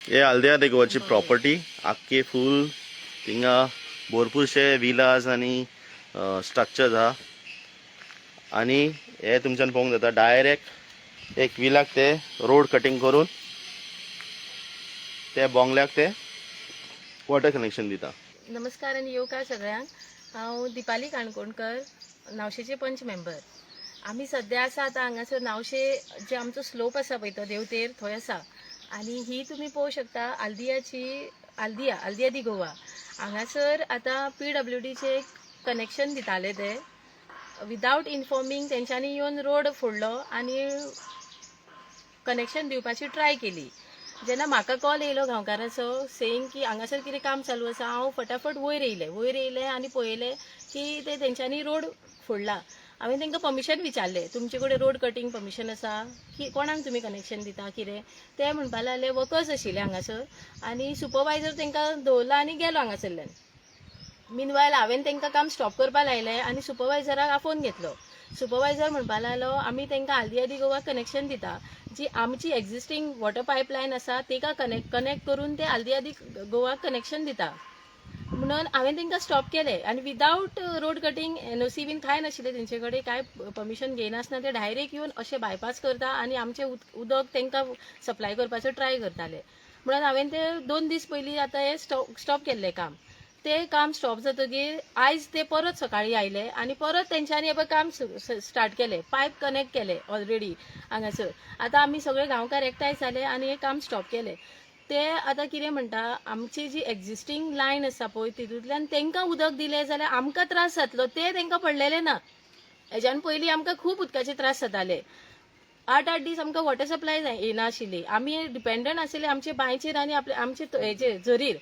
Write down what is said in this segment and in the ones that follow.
हे आल्देया दे गोवाची प्रॉपर्टी आख्खी फूल. थिंगा भरपूरशे विलास आनी स्ट्रक्चर्स आहा आनी हे तुमच्यान पळोवंक जाता, डायरेक्ट एक विलाक ते रोड कटिंग करून ते बोंगल्याक ते वॉटर कनेक्शन दिता. नमस्कार आनी येवकार सगळ्यांक. हांव दिपाली काणकोणकर, नावशेचे पंच मेंबर. आमी सद्या आसा आतां हांगासर नावशे जे आमचो स्लोप आसा पळय, तो देवतेर थंय आसा. आनी ही तुमी पळोवंक शकता आल्दियाची, आल्दिया, आल्दिया दी गोवा. हांगासर आतां पीडब्ल्यूडीचे कनेक्शन दिताले ते विदावट इन्फॉर्मींग. तेंच्यांनी येवन रोड फोडलो आनी कनेक्शन दिवपाची ट्राय केली. जेन्ना म्हाका कॉल येयलो गांवकाराचो सेईंग की हांगासर कितें काम चालू आसा, हांव फटाफट वयर येयलें. वयर येयलें आनी पळयलें की ते तेंच्यांनी रोड फोडला. हांवें तांकां परमिशन विचारलें, तुमचे कडेन रोड कटींग परमिशन आसा की कोणाक तुमी कनेक्शन दिता कितें? ते म्हणपाक लागले, वर्कर्स आशिल्ले हांगासर आनी सुपरवायझर तांकां दवरला आनी गेलो हांगासरल्यान. मिनवायल हांवें तांकां काम स्टॉप करपा लायलें आनी सुपरवायझराक आफोवन घेतलो. सुपरवायझर म्हणपाक लागलो, आमी तांकां आल्दिया दी गोवा कनेक्शन दिता. जी आमची एक्झिस्टींग वॉटर पायपलायन आसा, ताका कनेक्ट करून ते आल्दिया दी गोवाक कनेक्शन दिता. म्हणून हांवें तांकां स्टॉप केलें आनी विदावट रोड कटींग, एनओसी बीन कांय नाशिल्लें तेंचे कडेन, कांय परमिशन घेयनासतना ते डायरेक्ट येवन अशें बायपास करता आनी आमचें उदक तांकां सप्लाय करपाचो ट्राय करताले. म्हणून हांवें ते 2 दीस पयलीं आतां हें स्टॉप केल्लें काम. ते काम स्टॉप जातकीर आयज ते परत सकाळी आयले आनी परत तेंच्यांनी हे काम स्टार्ट केलें, पायप कनेक्ट केले ऑलरेडी हांगासर. आतां आमी सगळे गांवकार एकठांय जाले आनी हें काम स्टॉप केलें. ते आतां कितें म्हणटा, आमची जी एक्झिस्टींग लायन आसा पळय, तितूंतल्यान तांकां उदक दिलें जाल्यार आमकां त्रास जातलो, ते तांकां पडलेले ना. हेज्यान पयलीं आमकां खूब उदकाचे त्रास जाताले. 8-8 दीस आमकां वॉटर सप्लाय येनाशिल्ली. आमी डिपेंडंट आशिल्ले आमचे बांयचेर आनी आपले आमचे हेजेर, झरीर.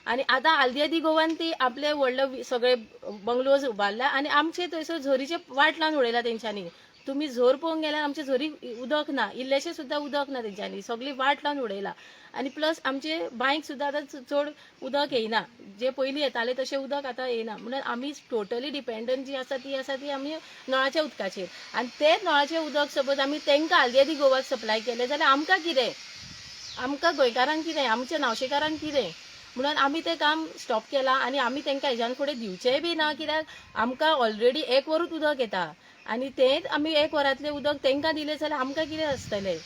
आनी आतां आल्दिया दी गोवान ती आपले व्हडले सगळे बंगलोज उबारल्या आनी आमचे थंयसर झरीचे वाट लावन उडयला तेंच्यांनी. तुमी झर पळोवंक गेल्यार आमचे झरी उदक ना, इल्लेशें सुद्दां उदक ना. तेंच्यांनी सगळी वाट लावन उडयला आनी प्लस आमचे बांयक सुद्दां आतां चड उदक येयना. जे पयलीं येताले तशें उदक आतां येयना. म्हणून आमी टोटली डिपेंडंट जी आसा ती आसा ती आमी नळाच्या उदकाचेर. आनी तें नळाचें उदक सपोज आमी तांकां आल्दिया दी गोवाक सप्लाय केलें जाल्यार आमकां कितें? आमकां गोंयकारांक कितें? आमच्या नावशेकारांक कितें? म्हणून आमी तें काम स्टॉप केलां आनी आमी तांकां हेज्यान फुडें दिवचेंय बी ना, कित्याक आमकां ऑलरेडी एक वरूच उदक येता आनी तेंच आमी एक वरांतलें उदक तांकां दिलें जाल्यार आमकां कितें आसतलें?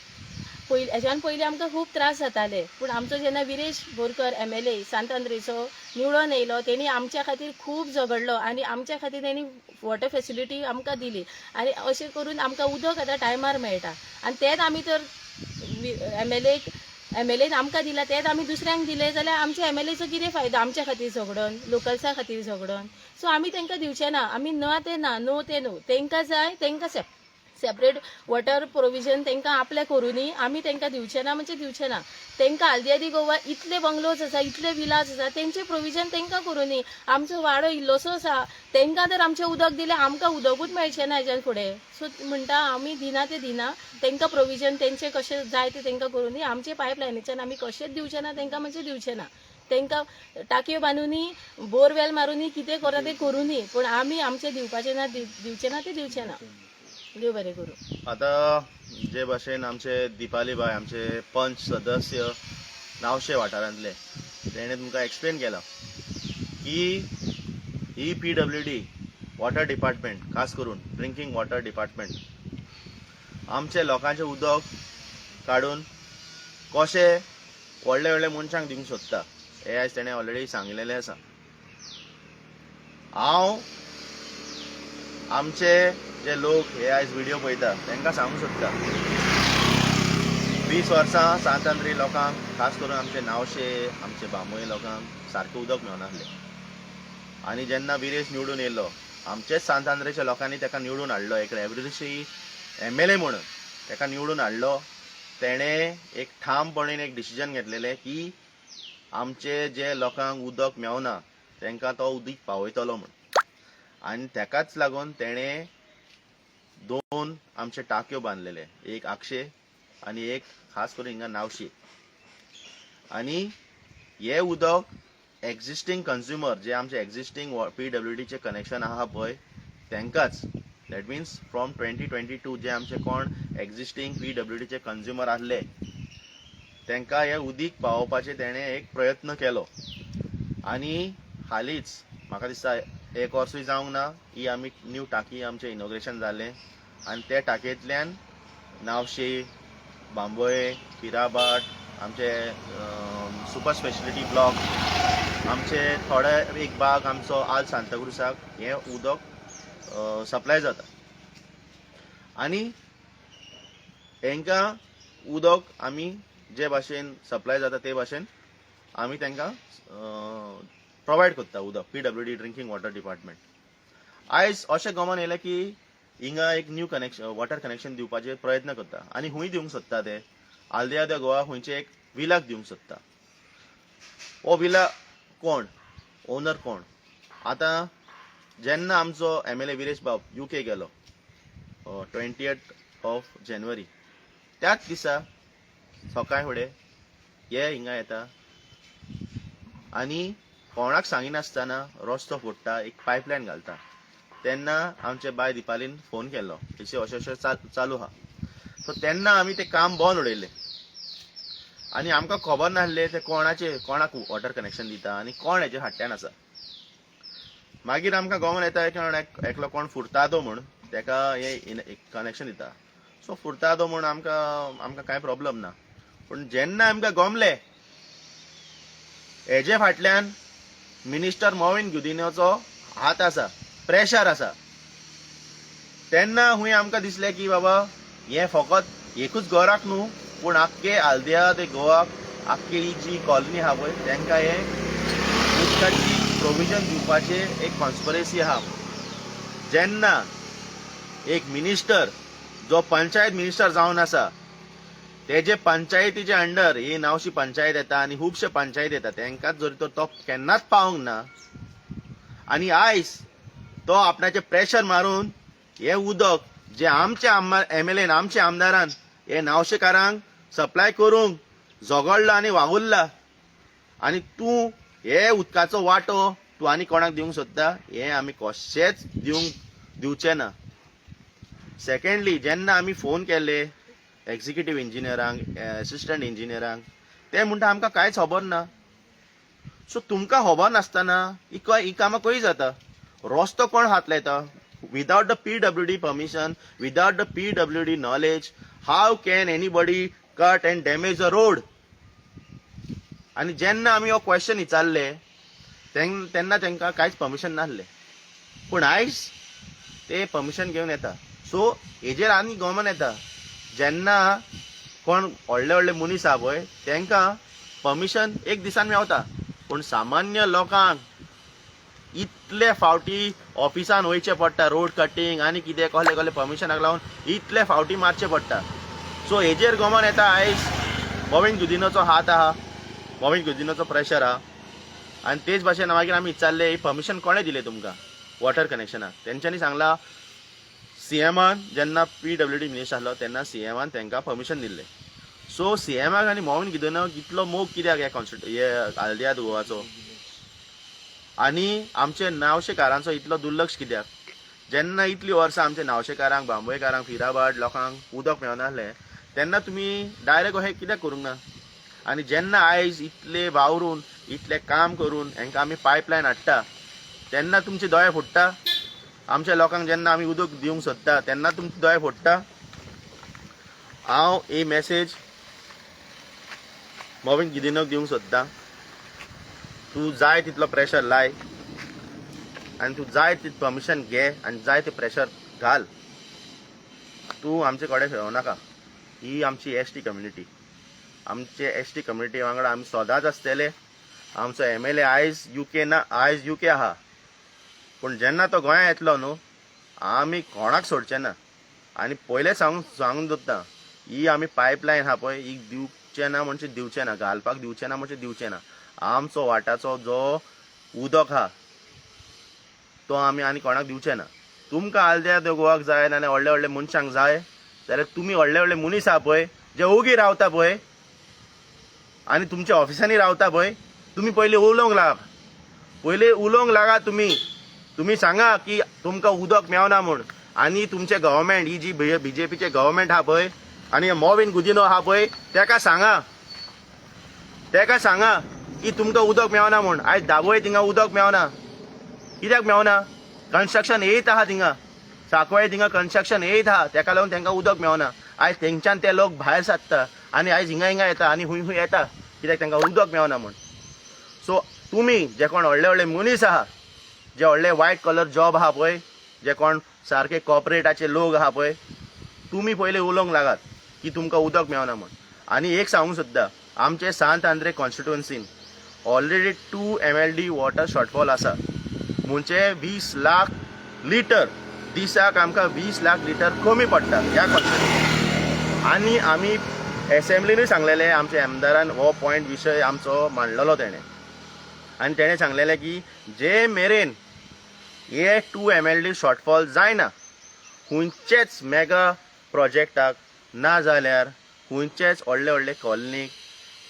पयलीं, हेज्यान पयलीं आमकां खूब त्रास जाताले, पूण आमचो जेन्ना विरेश बोरकर, एमएलए सांत आंद्रेचो, निवडून येयलो, तेणी आमच्या खातीर खूब झगडलो आनी आमच्या खातीर तेणी वॉटर फेसिलिटी आमकां दिली आनी अशें करून आमकां उदक आतां टायमार मेळटा. आनी तेंच आमी तर एमएलएक, एमएलएन आमकां दिलां, तेंच आमी दुसऱ्यांक दिलें जाल्यार आमच्या एमएलएचो कितें फायदो आमच्या खातीर झगडोन, लोकल्सा खातीर झगडोन? सो आमी तांकां दिवचे ना. आमी ना ते ना, नो ते नो. तांकां जाय तांकां सेपरेट वॉटर प्रोविजन तांकां आपलें करुनी. आमी तांकां दिवचे ना म्हणजे दिवचे ना. तांकां आल्दिया दी गोवा इतले बंगलोज आसा, इतले विलास आसा, तेंचे प्रोविजन तांकां करुनी. आमचो वाडो इल्लोसो आसा. तांकां जर आमचें उदक दिलें, आमकां उदकूच मेळचें ना हेज्यान फुडें. सो म्हणटा, आमी दिना ते दिना. तांकां प्रोविजन तेंचे कशें जाय तें तांकां करुनी. आमचे पायपलायनीच्यान आमी कशेंच दिवचे ना तांकां, म्हणजे दिवचे ना. तांकां टाकयो बांदुनी, बोरवेल मारुनी, कितें करता तें करुनी, पूण आमी आमचें दिवपाचें ना. दिवचे ना ते दिवचे ना. देव बरें करूं. आता जे भाशेन आमचे दीपाली बाय, आमचे पंच सदस्य नावशे वाठारांतले, तेणे तुमकां एक्सप्लेन केलां की ही पीडब्ल्यूडी वॉटर डिपार्टमेंट, खास करून ड्रिंकींग वॉटर डिपार्टमेंट, आमचे लोकांचें उदक काडून कशें व्हडले व्हडले मनशांक दिवंक सोदता, हें आयज तेणें ऑलरेडी सांगिल्लें आसा. हांव आमचे जे लोक हे आयज व्हिडिओ पळयता, तांकां सांगूंक सोदता, 20 वर्सां सांत आंद्री लोकांक, खास करून आमचे नावशे, आमचे बांबोळे लोकांक सारकें उदक मेळनासलें. आनी जेन्ना विरेश निवडून येयलो, आमचेच सांत आंद्रेच्या लोकांनी ताका निवडून हाडलो, एक रेवल्युशनरी एमएलए म्हणून ताका निवडून हाडलो. तेणें एक ठामपणेन एक डिसिजन घेतलेलें की आमचे जे लोकांक उदक मेवना, तांकां तो उदीक पावयतलो म्हूण. आनी ताकाच लागून तेणें दोन आमचे टाक्यो बांदलेले, एक आक्षे आनी एक खास करून हिंगा नावशी. आनी हे उदक एक्झिस्टींग कंज्युमर, जे आमचे एक्झिस्टींग पीडब्ल्यूडीचे कनेक्शन आहा पळय, तांकांच, that means from 2022 जे आमचे कोण एक्झिस्टींग पीडब्ल्यूडीचे कंज्युमर आहले. तांकां हें उदीक पावोवपाचें तेणें एक प्रयत्न केलो. आनी हालींच म्हाका दिसता एक वर्सूय जावंक ना, ही आमी न्यू टाकी आमचें इनॉग्रेशन जालें आनी ते टाकयेंतल्यान नावशी, बांबोळे, पिराभाट, आमचे सुपर स्पेशलिटी ब्लॉक, आमचे थोडे एक भाग आमचो आल सांताक्रुजाक हें उदक सप्लाय जाता. आनी हेंकां उदक आमी जे भाशेन सप्लाय जाता ते भाशेन आमी तांकां प्रोवायड करता उदक, पीडब्ल्यूडी ड्रिंकींग वॉटर डिपार्टमेंट. आयज अशें गमन येयलें की हिंगा एक न्यू कनेक्शन, वॉटर कनेक्शन दिवपाचे प्रयत्न करता. आनी खूंय दिवंक सोदता ते? आल्दिया the Goa खंयचे एक विलाक दिवंक सोदता. हो विला कोण, ओनर कोण? आतां जेन्ना आमचो एमएलए विरेश बाब युके गेलो 28 ऑफ जानेवारी, त्याच दिसा सकाळ फुडें हे हिंगा येता आनी कोणाक सांगिनासतना रस्तो फोडटा, एक पायपलायन घालता. तेन्ना आमचे बाय दिपालीन फोन केल्लो, अशें अशें अशें चालू आहा. सो तेन्ना आमी तें काम बंद उडयलें आनी आमकां खबर नासलें ते कोणाचे, कोणाक वॉटर कनेक्शन दिता आनी कोण हेजे फाटल्यान आसा. मागीर आमकां गोमन येता कोण एकलो कोण फुर्तादो म्हूण तेका हे कनेक्शन दिता. सो फुर्तादो म्हूण आमकां कांय प्रॉब्लम ना. पूण जेन्ना आमकां गोमले हेजे फाटल्यान मिनिस्टर मॉविन गुदिन्होचो हात आसा, प्रेशर आसा, तेन्ना हुंय आमकां दिसलें की बाबा हें फकत एकूच घराक न्हू, पूण आख्खे आल्दिया ते गोवाक आख्खी ही जी कॉलनी आहा पळय, तांकां हें उदकाची प्रोविजन दिवपाचें एक कॉन्स्परसी आहा. जेन्ना एक मिनिस्टर जो पंचायत मिनिस्टर जावन आसा, तेजे पंचायतीचे अंडर ही नावशी पंचायत येता आनी खुबशे पंचायत येता, तांकांच जर तर तो केन्नाच पावंक ना आनी आयज तो आपणाचे प्रेशर मारून हे उदक जे आमचे एमएलएन, आमच्या आमदारान हे नावशेकारांक सप्लाय करूंक झगडला आनी वावुरला, आनी तूं हे उदकाचो वांटो तूं आनी कोणाक दिवंक सोदता, हें आमी कशेंच दिवंक दिवचे ना. सेकंडली, जेन्ना आमी फोन केले एक्झिक्युटीव इंजिनियरांक, एसिस्टंट इंजिनियरांक, ते म्हणटा आमकां कांयच खबर ना. सो तुमकां खबर नासतना ही कामां खंय जाता? रस्तो कोण हात लायता? Without the PWD permission, without the PWD knowledge, how can anybody cut and damage a road? आनी जेन्ना आमी हो क्वेश्चन विचारले तेन्ना तांकां कांयच परमिशन नासलें, पूण आयज ते परमिशन घेवन येता. सो हेजेर आनी गवर्नमेंट येता, जेन्ना कोण व्हडले व्हडले मनीस आहा पळय, तांकां परमिशन एक दिसान मेवता, पूण सामान्य लोकांक इतले फावटी ऑफिसान वयचें पडटा, रोड कटींग आनी कितें कसले कसले परमिशनाक लागून इतले फावटी मारचे पडटा. सो हेजेर गमन येता आयज मॉविन गुदिनोचो हात आहा, मॉविन गुदिनोचो प्रेशर आहा. आनी तेच भाशेन मागीर आमी विचारलें, ही परमिशन कोणें दिलें तुमकां वॉटर कनेक्शनाक? तेंच्यांनी सांगलां, सीएमान जेन्ना पीडब्ल्यूडी मिनिस्टर आसलो तेन्ना सीएमान तांकां परमिशन दिल्लें. सो सीएमाक आनी मॉविन गुदिनोक इतलो मोग कित्याक हे कॉन्स्टिट्यू हे आल्दिया गोवाचो, आनी आमचे नावशेकारांचो इतलो दुर्लक्ष कित्याक? जेन्ना इतली वर्सां आमच्या नावशेकारांक, बांबोळकारांक, फिराभाट लोकांक उदक मेळनासलें, तेन्ना तुमी डायरेक्ट अशें कित्याक करूंक ना? आनी जेन्ना आयज इतले वावरून, इतलें काम करून हांकां आमी पायपलायन हाडटा, तेन्ना तुमचे दोळे फुट्टा? आमच्या लोकांक जेन्ना आमी उदक दिवंक सोदता तेन्ना तुमचे दोळे फोडटा? हांव ही मॅसेज मॉविन गुदिन्होक दिवंक सोदता. तूं जाय तितलो प्रेशर लाय आनी तूं जाय तितलें परमिशन घे आनी जाय तें प्रेशर घाल, तूं आमचे कडेन खेळों नाका. ही आमची एसटी कम्युनिटी. आमचे एसटी कम्युनिटी वांगडा आमी सदांच आसतले. आमचो एमएलए आयज युके ना, आयज युके आहा, पूण जेन्ना तो गोंया येतलो न्हू, आमी कोणाक सोडचे ना. आनी पयलें सांगून दवरता, ही आमी पायपलायन आहा पळय, ही दिवचे ना म्हणजे दिवचे ना, घालपाक दिवचे ना म्हणजे दिवचे ना. आमचो वाट्याचो जो उदक आहा तो आमी आनी कोणाक दिवचे ना. तुमकां आल्दिया the गोवाक जाय नाल्यार व्हडले व्हडले मनशांक जाय जाल्यार तुमी व्हडले व्हडले मनीस आहा पळय, जे ओगी रावता पळय आनी तुमच्या ऑफिसांनी रावता पळय, तुमी पयलीं उलोवंक लागा, पयलीं उलोवंक लागा. तुमी तुमी सांगा की तुमकां उदक मेवना म्हूण. आनी तुमचे गव्हर्मेंट, ही जी बीजेपीचे गव्हर्मेंट आहा पळय आनी मॉविन गुदिनो आहा पळय, तेका सांगा. तेका सांगा की तुमकां उदक मेळना म्हूण. आयज दाबोळे थिंगा उदक मेळना. कित्याक मेळना? कन्स्ट्रक्शन येयत आहा थिंगा, साकवाळे थिंगा कन्स्ट्रक्शन येयत आहा, तेका लागून तांकां उदक मेळना. आयज थंयच्यान ते लोक भायर सरता आनी आयज हिंगा हिंगा येता आनी हुंय हुंय येता, कित्याक तांकां उदक मेळना म्हूण. सो तुमी जे कोण व्हडले व्हडले मनीस आहा, जे व्हडले वायट कलर जॉब आहा पळय, जे कोण सारके कॉर्पोरेटाचे लोक आहा पळय, तुमी पयलीं उलोवंक लागात की तुमकां उदक मेळना म्हूण. आनी एक सांगूंक सोदता, आमचे सांत Andre कॉन्स्टिट्युएन्सीन already 2 MLD water shortfall आसा, म्हणजे 20 लाख लिटर दिसाक आमकां 20 लाख लिटर कमी पडटा ह्या कॉन्स्टिट्युएन्सीन. आनी आमी एसेंब्लीनूय सांगलेलें, आमच्या आमदारान हो पॉयंट विशय आमचो मांडलेलो तेणें, आनी तेणें सांगलेलें की जे मेरेन हे 2 MLD shortfall जायना, खंयचेच मेगा प्रोजेक्टाक ना जाल्यार खंयचेच व्हडले व्हडले कॉलनीक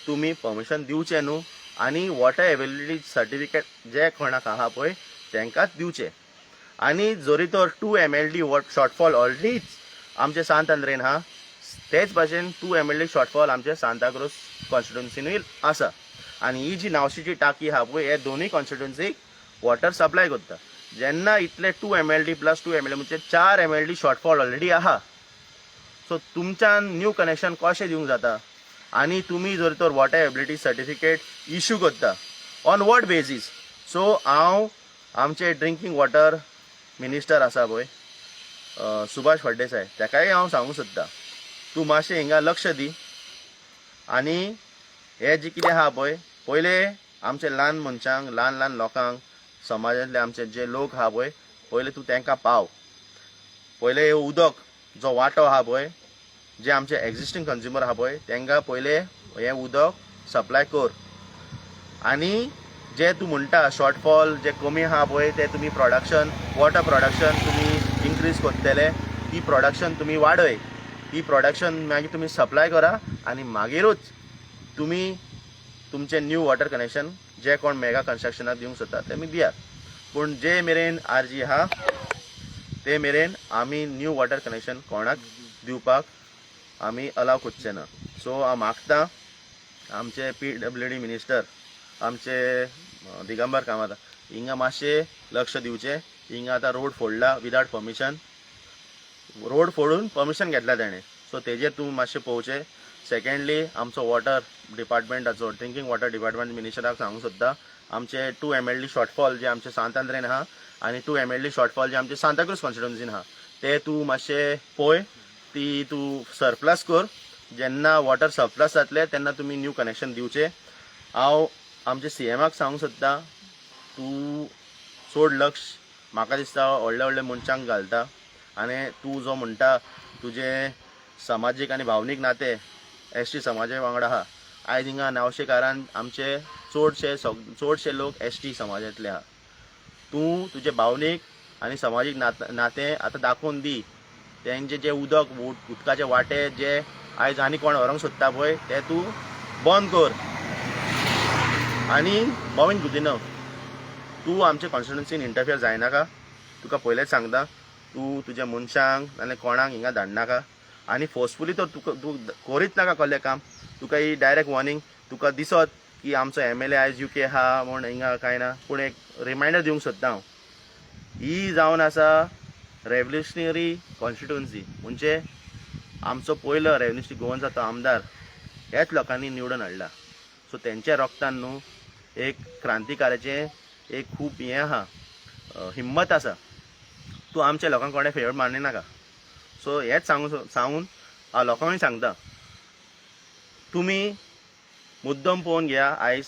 तुमी परमिशन दिवचें न्हू, आनी वॉटर एवेलेबिलिटी सर्टिफिकेट जे कोणाक आहा पळय तांकांच दिवचें. आनी जरी तर 2 MLD shortfall ऑलरेडीच आमचे सांत आंद्रेन आहा, तेच भाशेन 2 MLD shortfall आमचे सांताक्रूज कॉन्स्टिट्युन्सीनूय आसा. आनी ही जी नावशीची टाकी आहा पळय, हे दोनूय कॉन्स्टिट्युन्सीक वॉटर सप्लाय करता. जेन्ना इतले 2 MLD plus 2 MLD म्हणजे 4 MLD shortfall already आहा, सो तुमच्यान न्यू कनेक्शन कशें दिवंक जाता? आनी तुमी जर तर वॉटर एबिलिटी सर्टिफिकेट इशू करता, ऑन what basis? सो हांव आमचे ड्रिंकींग वॉटर मिनिस्टर आसा पळय सुभाष फळदेसाय, ताकाय हांव सांगूंक सोदता, तूं मातशें हिंगा लक्ष दी आनी हे जे कितें आहा पळय, पयले आमचे ल्हान मनशांक, ल्हान ल्हान लोकांक, समाजांतले आमचे जे लोक आहा पळय, पयले तूं तांकां पाव. पयले उदक जो वांटो आहा पळय, जे आमचे एग्जिस्टींग कंज्युमर आहा पळय, तांकां पयले हें उदक सप्लाय कर. आनी जे तूं म्हणटा शॉर्टफॉल जे कमी आहा पळय, ते तुमी प्रोडक्शन, वॉटर प्रोडक्शन तुमी इन्क्रीज करतले, ती प्रोडक्शन तुमी वाडय, ती प्रोडक्शन मागीर तुमी सप्लाय करा आनी मागीरूच तुमी तुमचें न्यू वॉटर कनेक्शन जे कोण मेगा कन्स्ट्रक्शनाक दिवंक सोदता ते दियात. पूण जे मेरेन आरजी आहा ते मेरेन आमी न्यू वॉटर कनेक्शन कोणाक दिवपाक आमी अलाव करचे ना. सो हांव मागता आमचे पीडब्ल्यूडी मिनिस्टर, आमचे दिगंबर कामत, हिंगा मातशें लक्ष दिवचें. हिंगा आतां रोड फोडला विदाउट परमिशन, रोड फोडून परमिशन घेतला तेणें, सो तेजेर तूं मातशें पळोवचें. सेकंडली, आमचो वॉटर डिपार्टमेंटाचो, ड्रिंकींग वॉटर डिपार्टमेंट मिनिस्टराक सांगूंक सोदता, आमचे 2 MLD shortfall जे आमचे सांत आंद्रेन आहा आनी 2 MLD shortfall जे आमचे सांताक्रूज कॉन्स्टिट्युन्सीन आहा, ते तूं मातशें पळय, ती तूं सरप्लस कर. जेन्ना वॉटर सरप्लस जातले तेन्ना तुमी न्यू कनेक्शन दिवचें. हांव आमचे सीएमाक सांगूंक सोदता, तूं चड लक्ष म्हाका दिसता व्हडल्या व्हडल्या मनशांक घालता आनी तूं जो म्हणटा तुजें समाजीक आनी भावनीक नातें एस टी समाजा वांगडा आहा, आयज हिंगा नावशेकारान आमचे चडशे चडशे लोक एस टी समाजांतले आहा. तूं तुजें भावनीक आनी समाजीक नातें आतां दाखोवन दी. तेंचे जे उदक, उदकाचे वांटे जे आयज आनी कोण व्हरूंक सोदता पळय, ते तूं बंद कर. आनी मॉविन गुदिन्हो, तूं आमचे कॉन्स्टिट्युन्सीन इंटरफियर जायनाका. तुका पयलेंच सांगता, तूं तुज्या मनशांक नाल्यार कोणाक हिंगा धाडनाका आनी फोर्सफुली तर तुका तूं करीत नाका कसलें काम. तुका ही डायरेक्ट वॉर्निंग. तुका दिसत की आमचो एमएलए आयज युके आहा म्हूण हिंगा कांय ना, पूण एक रिमायंडर दिवंक सोदता हांव. ही जावन आसा रेवल्युशनरी कॉन्स्टिट्युन्सी, म्हणजे आमचो पयलो रेवल्युशनरी गोवन्स तो आमदार ह्याच लोकांनी निवडून हाडला. सो तेंच्या रोगतान न्हू एक क्रांतिकाराचें एक खूब हें आहा, हिम्मत आसा. तूं आमच्या लोकांक कोणें फेवर मारनी नाका. सो हेंच सांगून हांव लोकांकूय सांगता, तुमी मुद्दम पळोवन घेया आयज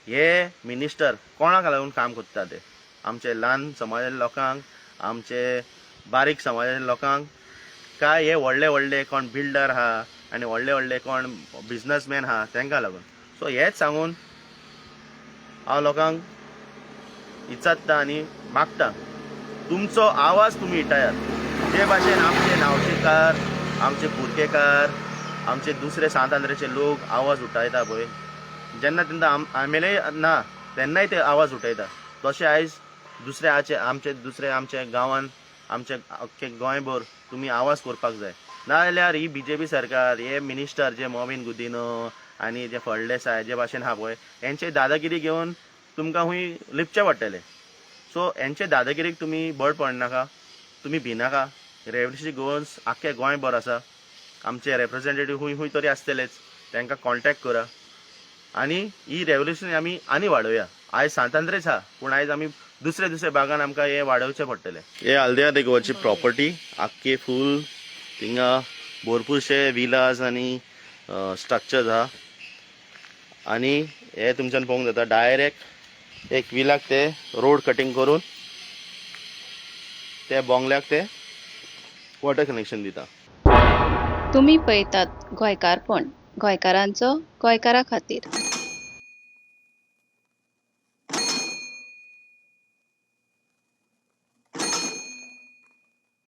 हे मिनिस्टर कोणाक लागून काम करता ते, आमचे ल्हान समाजाच्या लोकांक, आमचे बारीक समाजाच्या लोकांक, काय हे व्हडले व्हडले कोण बिल्डर आहा आनी व्हडले व्हडले कोण बिजनसमॅन आहा तांकां लागून. सो हेंच सांगून हांव लोकांक इचारता आनी मागता, तुमचो आवाज तुमी इटायात. जे भाशेन आमचे नावशेकार, आमचे पुर्केकार, आमचे दुसरे सांत आंद्रेचे लोक आवाज उठयता पळय, जेन्ना तेंका एमएलए ना तेन्नाय ते आवाज उठयता, तशें आयज दुसरे आचे आमचे दुसरे आमच्या गांवान, आमचे अख्खे गोंयभर तुमी आवाज करपाक जाय. नाजाल्यार ही बीजेपी सरकार, हे मिनिस्टर जे मॉविन गुदिन्हो आनी जे फळदेसाय जे भाशेन आहा पळय, हेंचे दादागिरी घेवन तुमकां खूंय लिपचें पडटलें. सो हेंचे दादागिरीक तुमी बळ पडनाका, तुमी भिनाका. रेवल्युशनरी गोवन्स आख्खे गोंयभर आसा. आमचे रेप्रेझेंटेटीव खूंय खूंय तरी आसतलेच, तांकां कॉन्टेक्ट करा आनी ही रेवल्युशन आमी आनी वाडोवया. आयज सांत आंद्रेच आहा, पूण आयज आमी दुसरे दुसरे भागान आमकां हें वाडोवचें पडटलें. हे आल्देया दे गोवाची प्रॉपर्टी आख्खी फूल. थिंगा भरपूरशे विलास आनी स्ट्रक्चर्स आहा आनी हे तुमच्यान पळोवंक जाता, डायरेक्ट एक विलाक ते रोड कटिंग करून त्या बोंगल्याक ते वॉटर कनेक्शन दिता. तुमी पळयतात गोंयकारपण, गोंयकारांचो गोंयकारा खातीर.